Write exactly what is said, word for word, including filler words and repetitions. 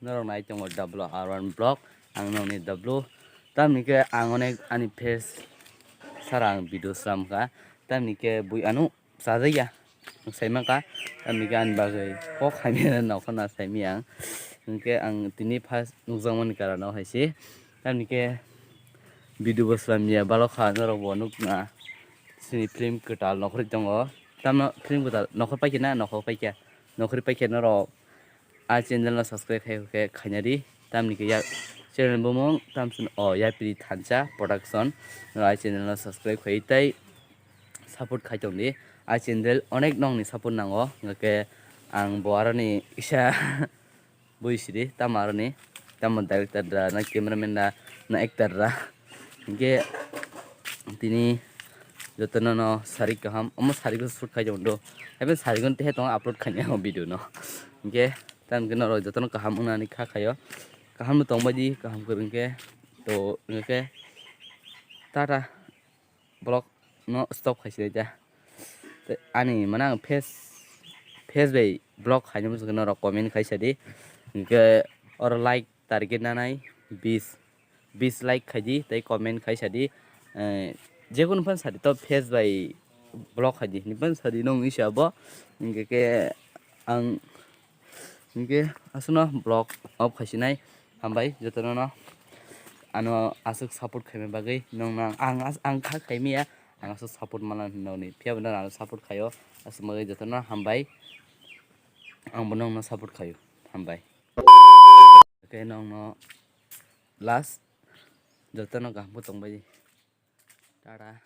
Norok nai tongo W R one vlog, ang nokni W. Tamni khe ang onek ani face sara ang video slam kha. Tamni khe bui ano chajakya, nwng sai mankha. Tamni khe ani bagwi kok hamya nokho na saimaya ang. Hwnkhe ang tini first nukjakmani karano hai se. Tamni khe video bo slamya balokha norok bo nukna. Chini film kwtal nokhorwi tongo. Tamo film kwtal nokhor paikhe na nokhor paikha? Nokhorwi paikhe norok a channel no subscribe khai khe khaina di. Tamni khe ya channel bumung tamsun o Yapri Thansa Production. Norok a channel no subscribe khai tei support khai tong di. A channel onek nokni support nango. Hwnkhe ang bo aroni kisa bui sidi tamo aroni, tamo director da na cameraman da na actor da. Hwnkhe tini jotono no sari kaham, omo sari ko shoot khai tong do. Haiphano sari ko tehe tong upload khai nai o video no. Hwnkhe tam khe norok jotono kaham wngnani kha khaio. Kaham no tong bai di, kaham kwrwng khe to hwnkhe tata. Vlog no stop khai sinai ta. Tei ani mane ang face, face bai vlog khaina muchungkhe norok comment khai sadi. Hwnkhe oro like target nanai bis, bis like khaidi tei comment khai sadi. Eh, jekunu phan sadi to face bai vlog khaidi hinwi phan sadi nong isi abo. Hwnkhe khe ang Hwnkhe aswkno vlog off khaisinai. Hambai jotono no ano aswk support khaima bagwi. Nokno ang, ang, ang kha khaimaya, ang aswk support mana hinwi. Phiya bo norok ano support khaio, aswk bagwi jotono hambai. Ang bo nokno support khaio, hambai. Khe nokno last jotono kaham khe tongbai. Tata.